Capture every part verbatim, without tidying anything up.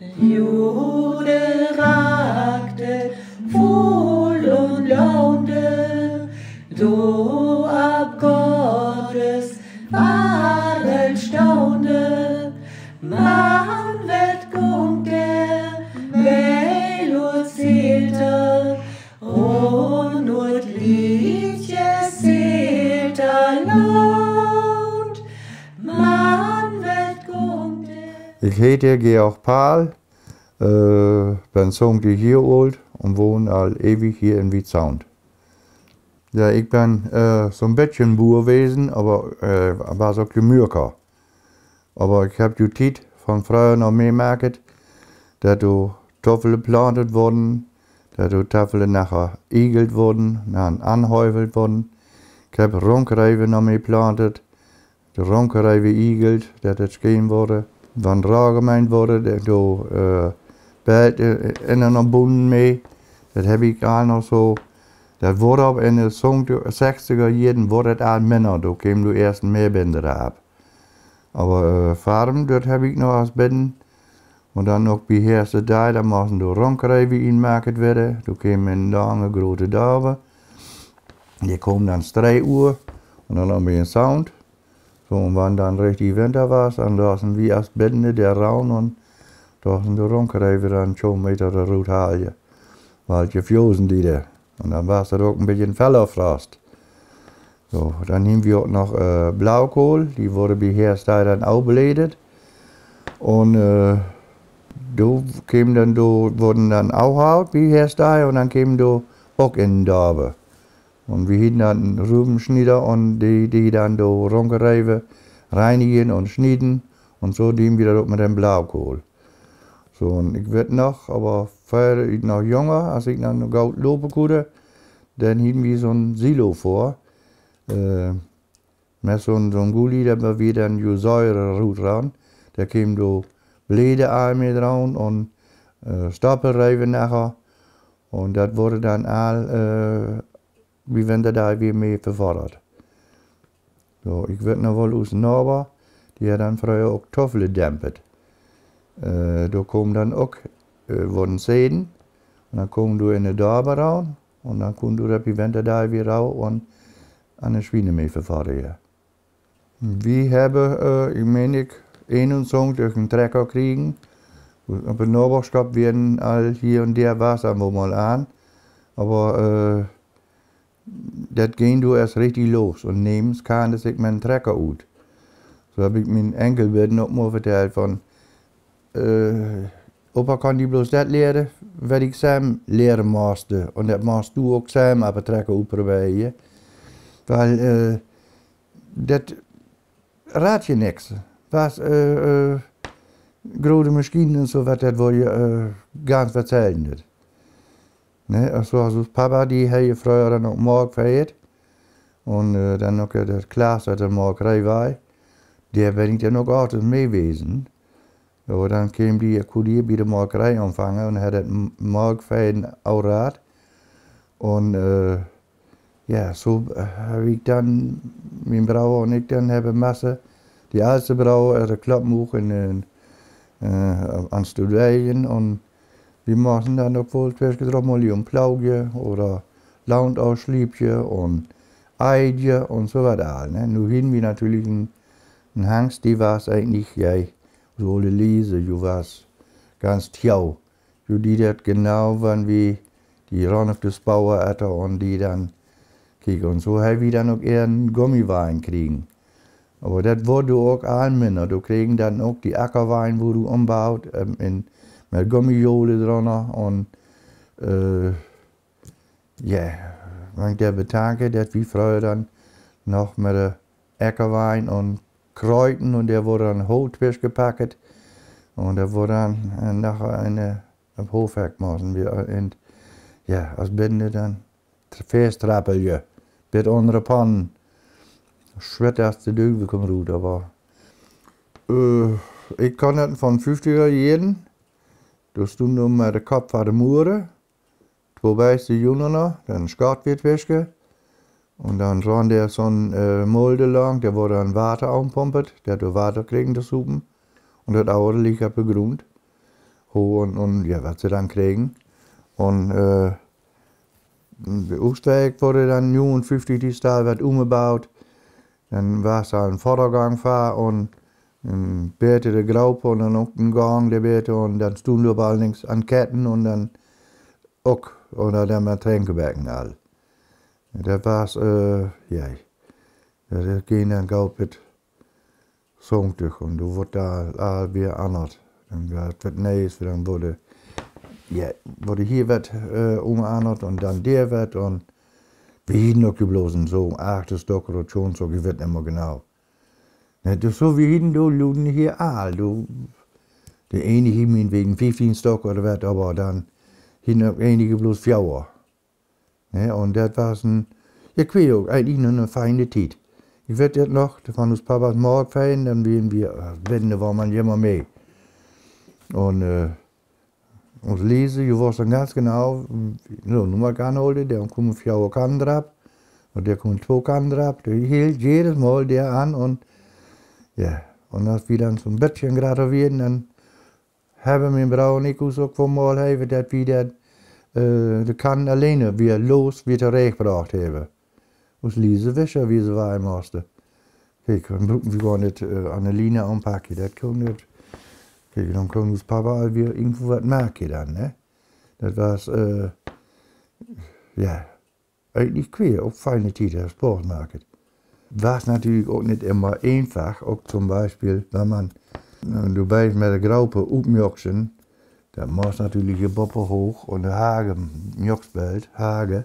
Jude rakte vull un launde, do ab Gottes Ward staunde, man wet gung der Welt Zielter, un ut Liedjes Zielter Land, man wet gung der. Ich heet Georg Pahl, äh, ben söventig Johr oolt un won al ewig hier in Wietzaand. Ja, ik ben, äh, so'n beten Buur wesen, aber, äh, was ok Mörker. Aber ik hab de Tiet von fröher noch mitmaakt, dat do Tuffele plantet worden, dat do Tuffele naher igelt worden, dan anheuvelt worden. Ik hab Runkreeve noch mitplantet, de Runkreeve igelt, dat dat scheen worden. Wan Rage meint worden, dat do, äh, Belt, äh, in en Bunnen mit. Dat hab ik al noch so. Dat wor aber in de söventig, sechstiger Johren wor dat al minner. Do keem do eerst mehr Bindere ab. Aber, äh, Farm, dat hab ik noch as Bidden. Un dan ok bi Heerstedai, dan mossen do Runkreeve inmaakt worden. Do keem en lange grote Dave. Die koom dan drei Uhr un dan noch mit en Sound. So, un wan dan richtig Winter was, dan dossen wi as Biddene der raun un dossen de Runkreeve dan scho mit de Rut halje. Weil je fjosen die der. Un dan was dat ok en beten feller Frost. So, dan hien wi ok noch, äh, Blaukohl, die worden bi Heerstedai dan au beledet. Un, äh, do keem dan, do worden dan au haut bi Heerstedai un dan keem do ok in Dave. Un wi hieën dan en Ruvenschnieder un die, die dan do Runkreeve reinigen un schnieden. Un so deen wi dat ok mit en Blaukohl. So, un ik wet noch, aber fröher, ik noch junger, as ik noch goot lopen kunn, dan hieën wi so'n Silo vör. Äh, mit so'n, so'n Gulli, dat wi dan jo Säure rut ran. Dor keem do Bläde al mit ran un, äh, Stoppelreeve naher. Un dat wor dan al, äh, bi Winter dor weer mit verfoddert. So, ik wet noch woll, us Naber, die hatt dan fröher ok Tuffele dämpet. Äh, dor kaam dan ok, äh, wurden Säden. Un dan kaam dor in de Dörper raun. Un dan kunn dor bi Winter dor weer rau un an de Swiene mit verfoddere. Wi hebbe, äh, ik meen, ik, eenunzwanzig en Trecker kriegen. Op de Naberschop wieren al hier un dor was an, wo mal an. Aber, äh, dat ging do eerst richtig los un nemes kannde sik mit en Trecker ut. So hab ik mien Enkel bidden ok mal vertellt von, äh, Opa kann die bloos dat liere, wat ik sem liere moste. Un dat must du ok sem op de Trecker utprobere. Weil, äh, dat raad je nix. Was, äh, äh, grote Maschinen un so wat, dat wor je, äh, ganz wat selden. Ne, also, also Papa, die hee fröher dan ok Malk veeet. Un, äh, dan ok, äh, dat Klaas, dat de Malkeree wei. Dor ben ik dan ok altied mit wesen. Jo, dan keem die, kunn die bi de Malkeree anfange un hee dat M-, Malkveeën au raad. Un, äh, jo, so, äh, hab ik dan, mien Broer un ik dan, hebbe Masse, de alte Broer, äh, de Kloppmuch in, in, äh, an studieren un wi mosten dan ok woll twischendurch mal hie en Ploog oder Launt aussliepje un Eidje un so wat all, ne? Nu hieën wi natürlich en, en Hangs, die was eigentlich, jo, so ole Liese, die was ganz tjau. Jo, die dat genau, wann wi die ran op de Spauer ette un die dan, kiek, un so hab wi dan ok ehr en Gummiwein kriegen. Aber dat wor do ok all minner. Do kriegen dan ok die Ackerwein, wo do umbaut, ähm, in, mit Gummijole dran un, äh, jo, wan ik dat bedanke, dat wi fröher dan noch mit de Ackerwein un Kruiten un dor wor dan Hoot twischenpacket. Un dor wor dan, äh, noch en, äh, op Hof mosten wi, äh, in, jo, as Bidden dan Festtrappelje. Bit unner de Pann. Swett as de Duvel kaam rut, aber, äh, ik kann dat von fuftiger Johren. Do stund do mit de Kopp vör de Muere. Twoe Beeste, Jünger, dan Skat weer twische. Un dan rann dor so'n, äh, Mulde lang, dor wor dan Water aunpumpet, dat do Water kriegen to supen. Un dat aore leeg op de Grunt. Un, un, ja, wat se dann kregen. Un, äh, de Oostwijk worde dann nu un fieftig, de Stall word umgebaut. Dann wor al en Vordergang fa un en betere Graupe un dann ok en Gang, de betere, un dann stund op al nix an Ketten un dann ok, oder dann mit Tränkebäcken al. Dat wor, äh, ja, dat ging dann gau bit söventig un doe wor dat al weer anners. Dann gaf dat Nees, dann worde, ja, worde hie wat, äh, umannert un dann dao wat un wie hieden ok bloß en so achte Stock oder schon so, ik weet nimmer genau. Ne, dus so wie hieden, doe luden hie al, doe, de ene hie mienwegen fieftien Stock oder wat, aber dann hieden ok enige bloß veer. Ne, un dat wor en, ik weet ok, eigentlich noch en fiene Tied. Ik weet dat noch, van us Papa's Maatverein, dann wieren wie, äh, wenn, doe wor man jümmer mit. Un, äh, us Liese, doe woss dann ganz genau, so, nu mal anholde, dao kumen veer Kann drap, un dao kumen twee Kann drap, dee hilt jedes Mal dao an un, ja, un as wie dann so en bietje grater wieren, dann hebbe mien Broer un ik us ok vör Maul hewe, dat wie dat, äh, de Kann alleine weer los weer torecht brocht hewe. Us Liese wis ja, wie se wei moste. Kiek, dann bruken wie gor nit, äh, an de Liene anpacke. Dat kunn nit. Kiek, dann kunn us Papa al weer irgendwo wat make dann, ne? Dat wor, äh, ja, eigentlich quer, ok fiene Tiede, Spaß maket. Wor natürlich ok nit immer eenfach, ok zum Beispiel, wenn man, äh, doe beis mit de Graupe utmjoksen, dat muss natürlich de Boppe hooch un de Hage, Mjoksbelt, Hage,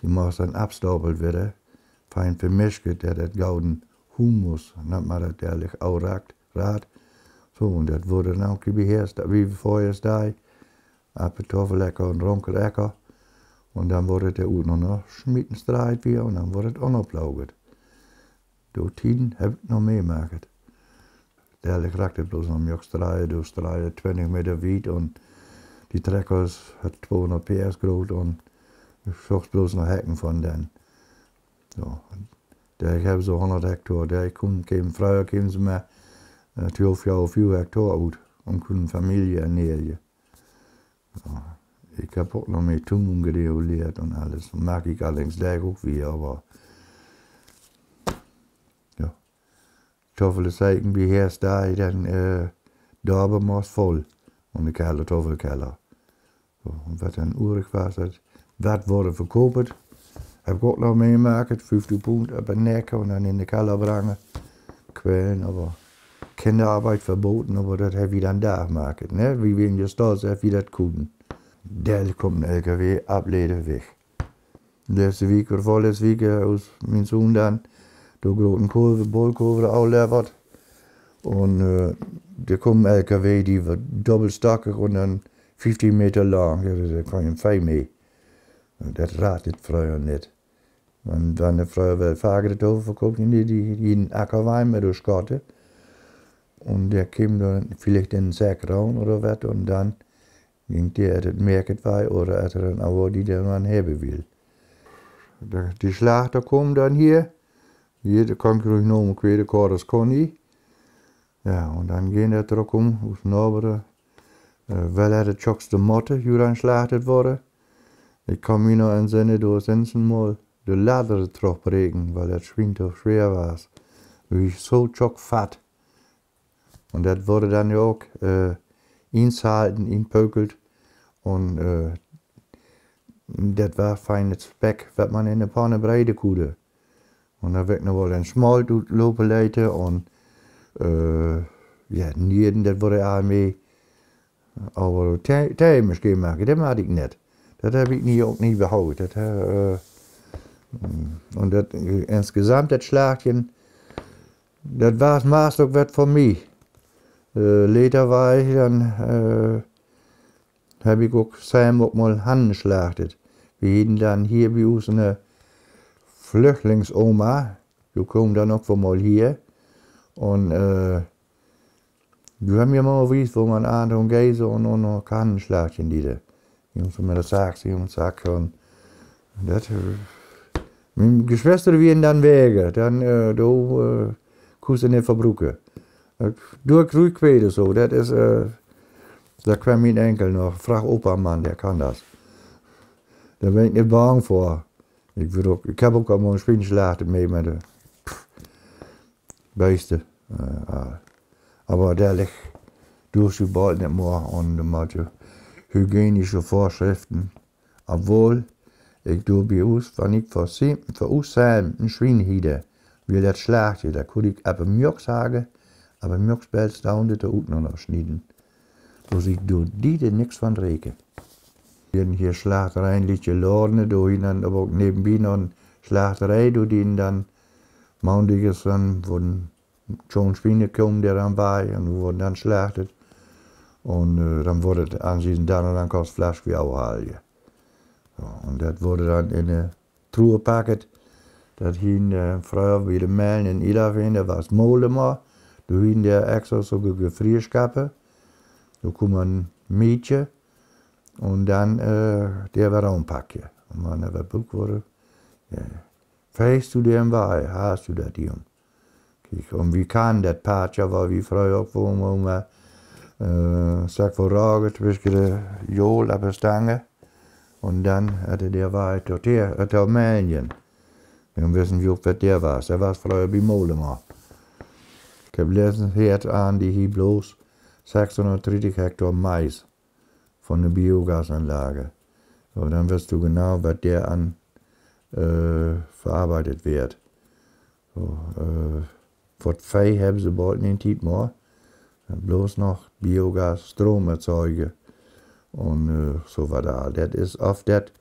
die muss dann afstapelt were, fien vermischket, dat dat goden Humus, dat man dat ehrlich au rakt, rat. So, un dat worde dann ok beheerscht, dat wie vörher dei, Ape Toffeläcker un Runkeläcker. Un dann worde dat ut noch, noch schmieten, streit weer un dann worde dat unnerploget. Doe Tieden hebb ik noch mitmaket. Dalik rakt dat bloß noch Mjölkstreie, doe Streie twintig Meter wiet un die Treckers hat tweehundert P S groot un sochs bloß noch Hecken von den. So, dalik hebb so hundert Hektar. Dalik keem, fröher kemen se mer, äh, twölf Johr, veer Hektar ut un kunnen Familie ernähren. Ja. Ik hab ok noch mit Tuun gereguleert un alles. Maak ik allerdings dalik ok weer, aber ja. Toffele seiken, wie heer dei, denn, äh, de Obermaß voll. Un de Keller, Toffelkeller. So, un wat dann übrig was, dat, dat worde verkopet. Hab ik ok noch mitmaket, fieftig Pund op de Neck un dann in de Keller bringe. Quälen, aber Kinderarbeit verboten, aber dat hab wie dann dor gemaket, ne? Wie wie in de Stadt, hab wie dat kunnen. Dalik kummt en L K W, ablede, weg. Letzte Wiek oder vörletzte Wiek, äh, us mien Sohn dann, doe groten Kurve, Bollkurve aulevert. Un, äh, doe kummt en L K W, die wor dobbelstockig un dann fieftig Meter lang. Ja, dat kann je en Vieh mit. Dat rate fröher nit. Un dann de fröher well Fagere doe verkopen, die, die, die in Ackerwein mit de Schotte. Un dee keem dann villicht in en Sack raun oder wat un dann ging dee et Market wei oder et en Auer, die dee dann hebbe will. De, de Schlachter keem dann hier. Hier, de kann ik ruhig nomen, ik weet, de Korders Conny. Ja, un dann ging dat drok um, us Nobere, äh, well et de tjockste Motte, ju dann schlachtet worde. Ik kann mi noch ensenne, doe sent se mol de Ladder trochbreken, weil dat Schwien to schwer was. Wie so tjock fatt. Un dat worde dann jo ok, äh, insalten, inpökelt. Un, äh, dat wor fienet Speck, wat man in de Panne breide kunn. Un dor wor ok noch wal en Smolt utlope leete un, äh, ja, Nieren, dat worde all mit. Aber Tee, Tee mit Scheen make, dat maak ik nit. Dat hab ik nie, ok nie behaut. Dat, äh, un dat, äh, insgesamt dat Schlachtje, dat wor meist ok wat för mi. Äh, later wor ik dann, äh, hab ik ok selm ok mol Hannen schlachtet. Wie hieën dann hier bi us ene Flüchtlingsoma, die keem dann ok woll mol hier. Un, äh, die hab mi mol wiest, wo man an un Geese un, un, un Hannen schlachten deed. Jungs mit de Sachs, Jungs, Sack un dat, äh, mien Geschwister wieren dann weg, dann, äh, doe, äh, kunn se nit verbruke. Dat doot ruhig wieder so, dat is, äh, Dor kweem mien Enkel noch, fraag Opa man, der kann dat. Dor bin ik nit bang vör. Ik weet ok, ik heb ok al mal 'n Schwien schlachte mit, mit de Beeste. Äh, äh. Aber der ligt, doot ze bald nit mehr an de Matje. Hygienische Vorschriften. Obwohl, ik doot bi us, wann ik vör sie-, vör us selm 'n Schwien hiede, wiel dat schlachte, dat kunn ik op de Mjölk sage, op de Mjölkspelz doon, dat ok noch snieden. Bloß ik doot die dor nix van reke. Hier, hier Schlachterei, en lüttje Laden, doa hin dann aber ok nebenbi noch 'n Schlachterei, doa hin dann maundiges dann, wo de Schwiene komen, der dann bei, un wurden dann schlachtet. Un, äh, dann wurd dat anschließend dann, un dann kost Fleesch wie auch Halje. So, un dat wurd dann in de Truhe packet. Dat hin, äh, fröher bi de Mellen in Ilafin, dat was Molemer. Doa hin der extra so Ge-, Gefrierschappe. Doa kunn man mietje. Un dann, äh, der weer anpacke. Un wann der weer bruukt wurd, ja. Feist du dem bei, hast du dat, Jung. Kiek, un wie kann dat Patscha, wo wie fröher ok woren, wo mer, äh, Sack vör Rage, twisken de Jol op de Stange. Un dann hatte der wei tot der, äh, tot Meljen. Dann wissen wie ok, wat der was. Der was fröher bi Molemer. Ik heb letztens heert, an die hie bloß sechshundertdrießig Hektar Mais von de Biogasanlage. So, dann weetst du genau, wat der an, äh, verarbeitet werd. So, äh, vör Vee hebbe se bald nit Tiet mehr. Bloß noch Biogas, Stroom erzeugen. Un, äh, so wat all. Dat is oft dat,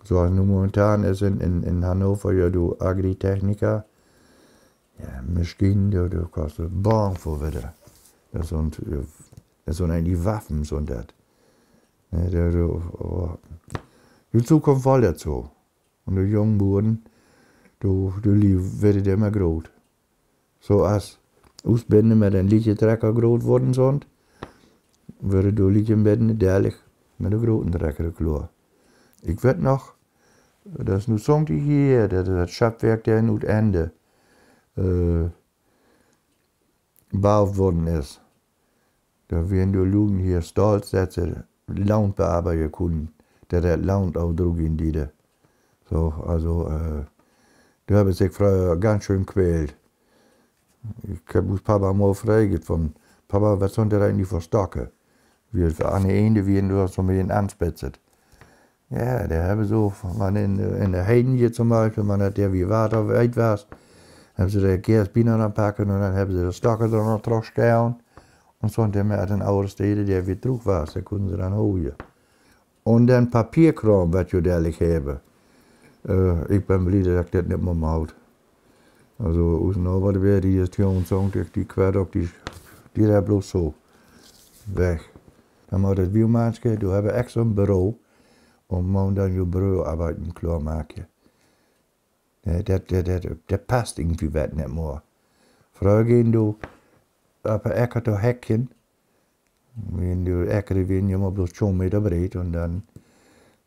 so as nu momentan is in, in, in Hannover, ja, du Agritechnica. Ja, Maschinen, du, du kost bang vör wieder. Dat sünd, äh, dat sünd eigentlich Waffen, sünd dat. Ne, du, du, oh. De Zukunft woll dat so. Un de jung Buren, du, du, die werde immer groot. So as us Benne mit en lüttje Trecker groot worden sünd, werde du lüttje Benne dörlich mit de groten Trecker kloor. Ik weet noch, dat is nu zwanzig Johr, dat dat Schappwerk dor in Oostende, äh, gebaut worden is. Dor weren de Lüden hier stolt, dat se Launt bearbeiden kunnen, dat dat Launt auch droog in diede. So, also, äh, dor hebbe se sich fröher ganz schön quält. Ik heb us Papa mal fraget von: Papa, wat sünd dat eigentlich vör Stocke? Wie, an de Ende weren dor so mit anspitzet. Ja, dor hebbe so, wann in, in de Heide hier zum Beispiel, wann dat dor wie Water wiet was, hebbe se de Keers binanner packen un dann hebbe se de Stocke dor noch troch schären. Un so, un dann mit en aore Steed, dor wie droog was, dor kunnen se dann hojen. Un den Papierkraam, wat jo dörlich hebbe. Äh, ik ben blied dat ik dat nit mehr maut. Also, us Nober, dor weer die is tweeunzwanzig, die kwert ok, die, die deit bloß so weg. Dan maut dat Wielmannske, doa hebbe extra en Büro, um maun dan jo Büroarbeiden kloor make. Ne, dat, dat, dat, dat passt irgendwie wat nit mehr. Fröher ging du op de Äcker to hekjen, Wenn du Äcker, die weren jo immer bloß tjwölf Meter breed un dann,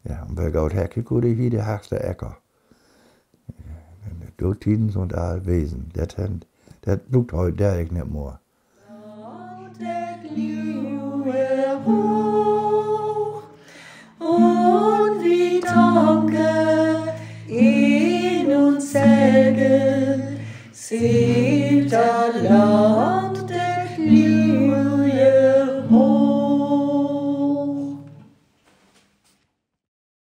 ja, un wer gaut hekje kunn, hie de hagste Äcker. Doa Tieden sünd all wesen. Dat hen, dat bruukt heut dörlich nit mehr. Laut et Lied hoch un wie danke in uns Segel, sieht da